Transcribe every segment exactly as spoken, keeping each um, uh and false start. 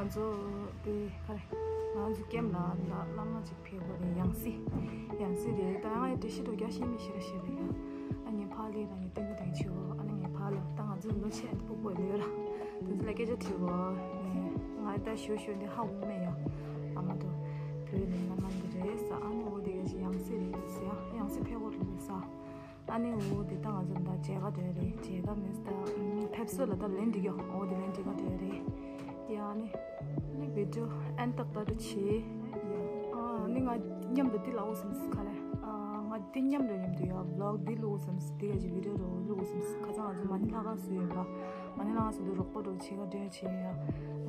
ཚོ་དེ་ག་རེ། ང་ཚོ་ཀེམ་ལ་ལ་བླ་མ་ཅིག་ཕེབས་པ་རེད། ཡང་སྲིད། ཡང་སྲིད་རེད། ད་ང་འདྲི་ཤེས་འགྲོ་རྒྱ་ཤེས་མི་ཤེས་ར་ཤེས་རེད་ཡ། ཨ་ནི་ཕ་ལི་ལ་ནི་ཏིང་ག་དེང་ཆེ་བོ། ཨ་ནི་ངའི་ཕ་ལ་ད་ང་ཚོ་ལོ་ཆེན་སྤུ་གུ་ལོས་ར། དེ་ཚོ་ལ་སྐད་ཆ་དྲི་བ་ནི་ང་ད་ཞུ་ཞུ་འདི་ཧ་གོ་མེད་ཡ། ཨ་མ་དོ། བོད་ནི་བླ་མ་འདི་རེད་ས། ཨ་ནི་འོ་དེ་ག་ཅིག་ཡང་སྲིད་རེད་ཟེར་ཡ། ཡང་སྲིད་ཕེབས་པ་རེད་ཟེར། ཨ་ནི་འོ་དེ་ད་ང་ཚོ་ད་མཇལ་ཁ་འདོན་རེད། མཇལ་ཁ་མིན་ད་ཕེབས་བསུ་ལ་ད་ལན་འདི་ག་འོ་དེ་ལན་འདི་ག་འདོན་རེད་ཡ། ཨ་ནི་ནི་བི་ཌིའོ་ཨན་ཏག་ཏག་ཏུ་བྱེད་ཡ། ཨ་ནི་ང་མཉམ་དུ་འདི་ལ་འོ་སམ་སི་ཁ་ལེ། ཨ་ང་འདི་མཉམ་དུ་མཉམ་དུ་ཡ་བི་ལོག་འདི་ལོ་སམ་སི་འདི་ག་ཅིག་བི་ཌིའོ་རོ་ལོ་སམ་སི། ཁ་སང་ང་ཚོ་མ་ནི་ལྷ་ཁང་སུ་ཡོད་པ། མ་ནི་ལྷ་ཁང་སུ་འདི་རོགས་པ་འགྲོ་བྱེད་ག་འདོན་བྱེད་ཡ། ཨ་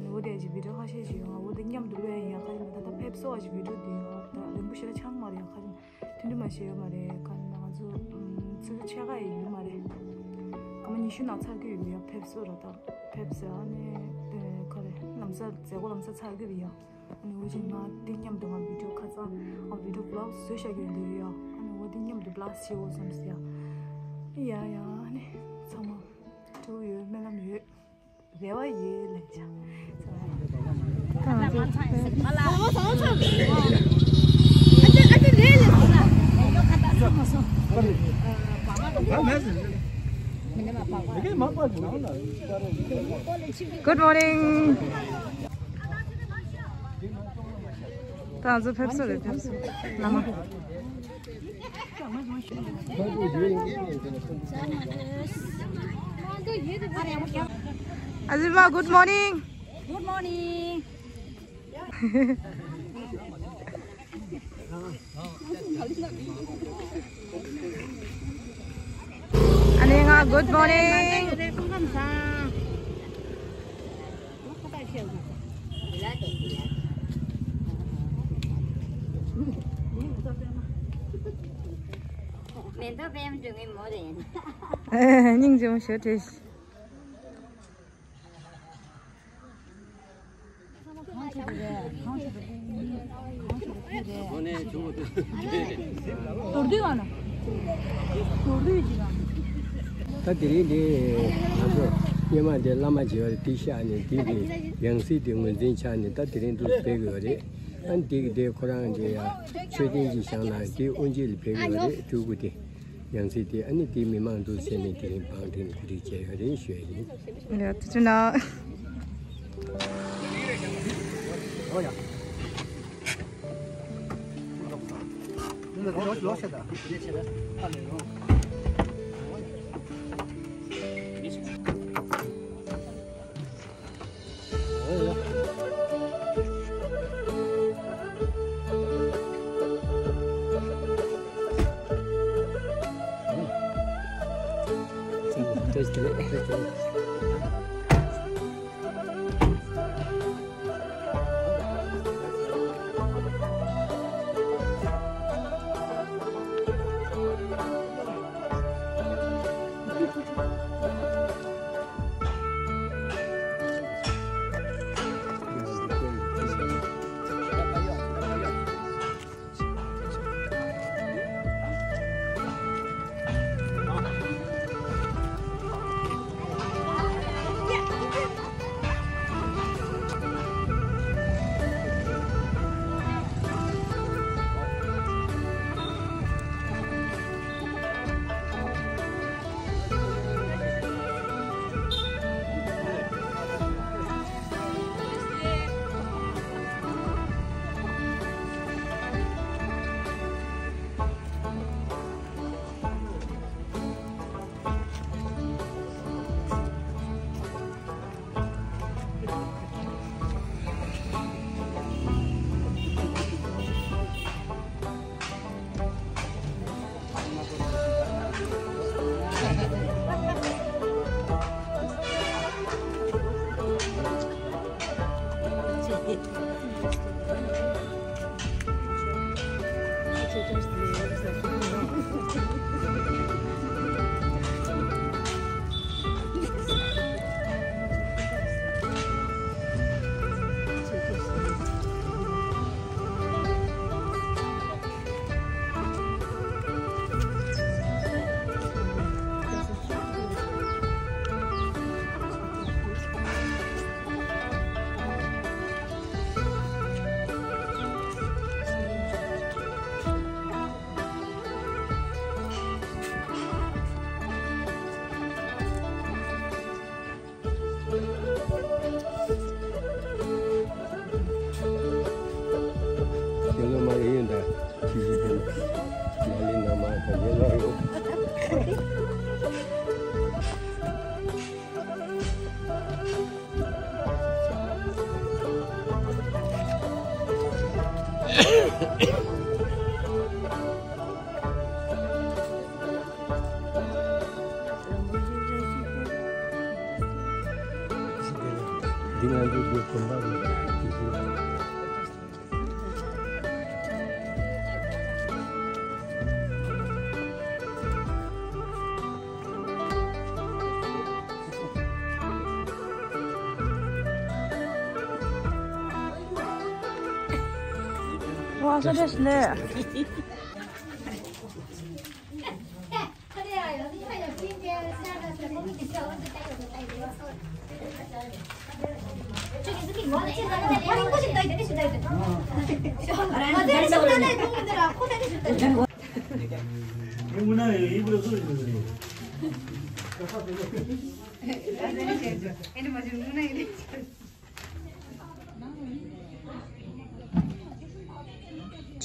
ནི་འོ་དེ་ག་ཅིག་བི་ཌིའོ་ཁ་ཤས་ཤིག་ཡོད། ང་འོ་དེ་མཉམ་དུ་ལོས་ཡ། ཁ་ཅིག་ད་ད་ཕེབས་བསུ་བ་ཅིག་བི་ཌིའོ་འདི་ཡོད་ད་རིན་པོ་ཆེ་ལ་ཆང་མ་རེད་ཡ། ཁ་ཅིག་ཐུན་དུ་མ་ཤེས་ཡོད་མ་རེད། ག་ནི་ང་ཚོ་ཚོད་ཚོད་ཆེ་ག་ཡི་ཡོད་མ་རེད། སྐར་མ་ཉི་ཤུ་ནང་ཚར་གི་ཡོད་ཡ། ཕེབས་བསུ་ར་ད་ཕེབས་བསུ། ཨ་ནི་ག་རེ་ལམ་སང་མཛད་སྒོ་ལམ་སང་ཚར་གི་རེད་ཡ། ཨ་ནི་འོ་ཅིག་ང་འདི་མཉམ་དུ་ང་བི་ཌིའོ་ཁ་སང་ཨ་བི་ཌིའོ་བི་ལོག་བཟོས་བཞག་གི་ཡོད་འདུག་ཡ། ཨ་ནི་འོ་འདི་མཉམ་དུ་བི་ལོག་བྱེད་འོ་བསམ་སི་ཡ། ཡ་ཡ། ཨ་ནི་ཚང་མ་སྤྲོ་ཡོད། སྨོན་ལམ་ཡོད། རེ་བ་ཡོད་ལས་བྱ། Good morning. ད་ང་ཚོ་ཕེབས་བསུ་རེད། ཕེབས་བསུ། བླ་མ། Azima, good morning. Good morning. Aninga, good morning. སྙིང་རྗེ་མོ་ཞེ་དྲག་ད་དེ་རིང་འདི་ང་ཚོ་སྔོན་མ་འདི་བླ་མ་མཇལ་བར་འདི་བཞག་ནས། འདི་གི་ཡང་སྲིད་དེ་ངོས་འཛིན་བྱས་ནས་ད་དེ་རིང་འདུག་ཕེབས་ཡོད་རེད། ཨ་ནི་འདི་གི་འདི་ཁོ་རང་འདི་ཡ་མཆོད་རྟེན་གྱི་བཞེངས་གནང་། འདི་དབུ་འབྱེད་ལ་ཕེབས་ཡོད་རེད། སྤྲུལ་སྐུ་དེ། ཡང་སྲིད་དེ་ཨ་ནི་དེའི་མི་མང་འདུ་བྱས་ནས་དེ་རིང་བང་སྒྲིག་གོ་སྒྲིག་བྱས་ཡོད་རེད་ཞུ་ཡ་ཡིན། ཡ་ཐུགས་རྗེ་གནང་། 와, 서대시네.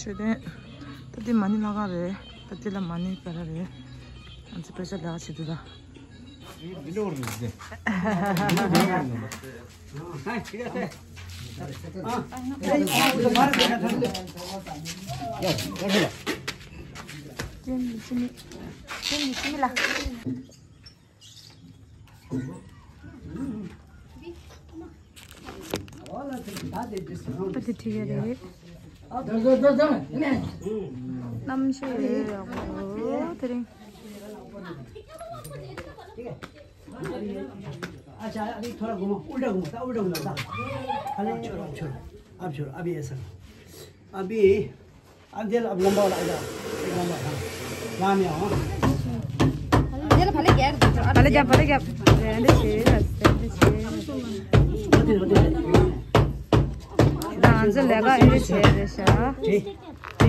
མཆོད་རྟེན། ད་འདི་མ་ཎི་ལྷ་ཁང་རེད། ད་འདི་ལ་མ་ཎི་ག་རེ་རེད། ང་ཚོ་དཔེ་ཆ་ལས་ཀ་བྱེད་དུས་ད། ཨ་དེ་ཁྲིད་ཡ་རེད། རྣམ་ཤེས་ཡོད་ཡག་པོ་དེ་རིང་། अच्छा, अभी थोड़ा घुमाओ, उल्टा घुमाओ, उल्टा घुमाओ। अरे छोड़ो, छोड़ो, अब छोड़ो, अभी ऐसा। अभी अंधेर अब लंबा वाला, इधर, एक लंबा, हाँ। यहाँ में आओ, हाँ। भले क्या, भले क्या, भले क्या। रहने दे, रहने दे। होते, होते। ད་ང་ཚོ་ལས་ཀ་ཨེ་འདྲ་བྱས་རེད་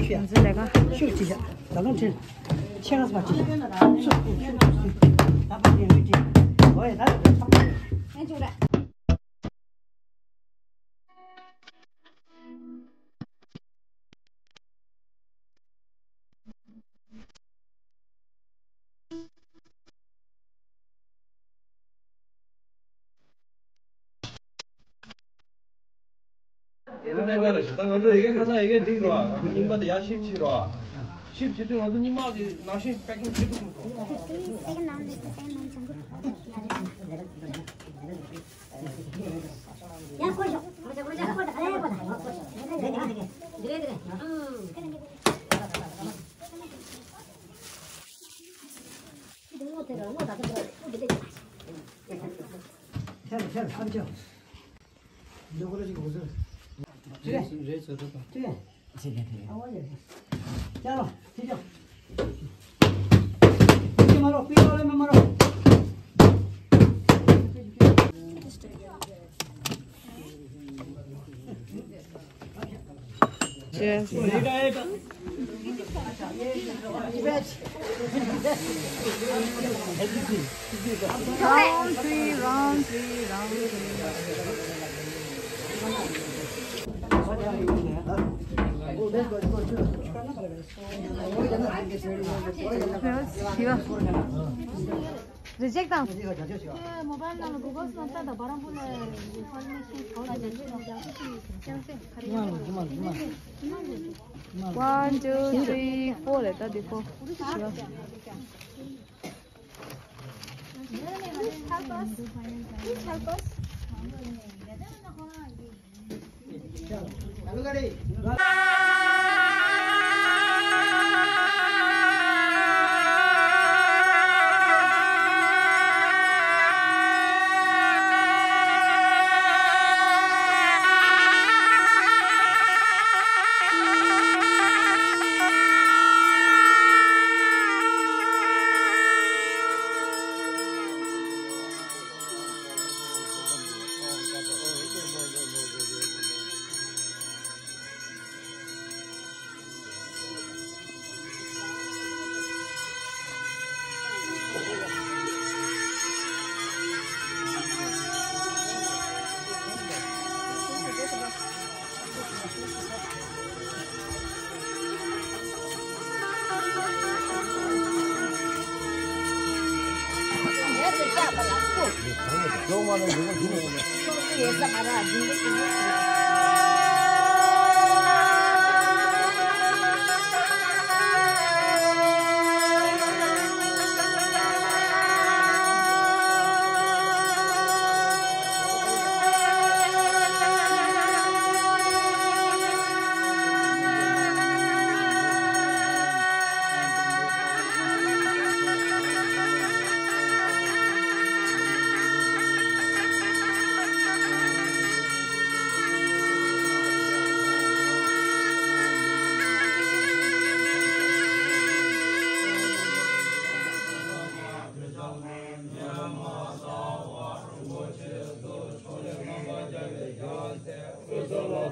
ཤག་ང་ཚོ་ལས་ཀ་ཤུགས་ཆེ་ཤག་ད་ལོ་ཁྲིད། ཆེ་ང་ཚོ་མ་ཁྲིད། ཤུགས་ཆེ་ཤག་ད་པ་ནས་མི་ཁྲིད། འོ་ཡ་ད། ད་ང་ཚོ་ཡི་གེ་ཁ་སང་ཡི་གེ་འགྲིག་རོགས། རྙིང་པ་དེ་ཡར་ཤིབ་བྱེད་རོགས། ཤིབ་བྱེད་དུས་ང་ཚོ་རྙིང་པ་གི་ནང་བཞིན་པེ་ཀིང་བྱེད་ཐུབ་མི་འདུག चलो, ठीक है। पीछे मारो, पीछे वाले में मारो। Cheers. Round three, round three, round three. Reject དང་། མོ་བཱལ་ནང་ལ་གུ་གལ་སི་ནང་ལྟ་དང་། བ་རམ་པུར་ལ་ཕར་མ་ཤེས་གོ་ལ་ལ་ལ་ལ་ལ། One, two, three, four རེད་ད་འདི་ཕོ། Help us. Please help us.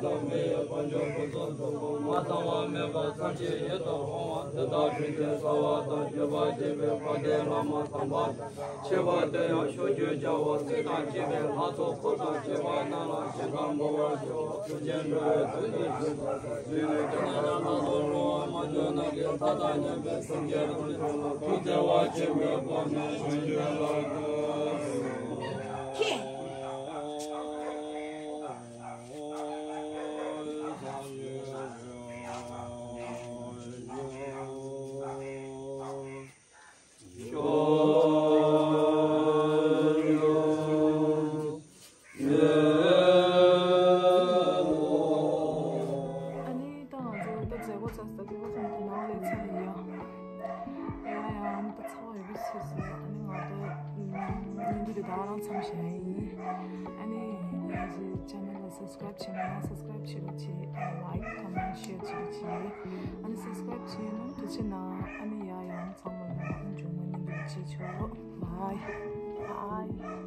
དང་མི་ཡི་དཔལ་འབྱོར་ཕུན་སུམ་ཚོགས་པ། མ་ཚང་བ་མེད་པར་ཚར་གཅིག་ཡིད་དུ་འོང་བ། དེ་དག་ཕྲིན་ལས་གསལ་བ་དང་བརྒྱུད་པ་རྒྱས་པའི་དཔལ་ལྡན་བླ་མ་དམ་པ་ཆེ་བ་དེ་ཡང་ཕྱོགས་བཅུར་རྒྱལ་བ་སྲས་དང་བཅས་པའི་ལྷ་ཚོགས་འཁོར་དང་བཅས་པ་རྣམས་ལ་ཞིང་ཁམས་འབུལ་བར་ཞུ། ཐུགས་རྗེ་འགྲོ་བའི་དོན་དུ་བྱོན་པ་དེ་ནི་དེ་ན་ཡང་ད་དུང་རུང་བ་མ་བྱོན་ནམ་མཁའི་མཐའ་དང་མཉམ་པའི་ཐུགས་རྗེ་རང་བྱུང་ལ་ཐུགས་བརྩེ་བ་ཆེན་པོས་དཔག་ནས་བྱོན་བྱོན་ལ། ཨ་ནི་ད་ང་ཚོ་ད་མཛད་སྒོ་ཚར་ས་དེ་བ་ཚང་དུ་ནང་ལས་ཚར་ཡ། ཡ་ཡ་ཨ་ནི་ད་ཚ་བ་ཡོད་པའི་ཚོད་ཟེར། ཨ་ནི་ང་ད་ཉིན་འདི་དེ་ད་རང་མཚམས་བཞག་ཡིན། ཨ་ནི་ང་ཚོའི་ཆེ་ནལ་ལ་སབ་སི་ཀ་རབ་བྱས་མེད་ན་སབ་སི་ཀ་རབ་བྱེད་རོགས་བྱེད། ཨ་ནི་ལའིཀ་ཀོ་མེན་ཤེར་བྱེད་རོགས་བྱེད། ཨ་ནི་སབ་སི་ཀ་རབ་བྱས་ན་ཐུགས་རྗེ་གནང་། ཨ་ནི་ཡ་ཡང་ཚང་མ་ལ་ཨ་ནི་མཇུག་མ་ཉིན་འདི་བྱེད་ཆོག Bye. Bye.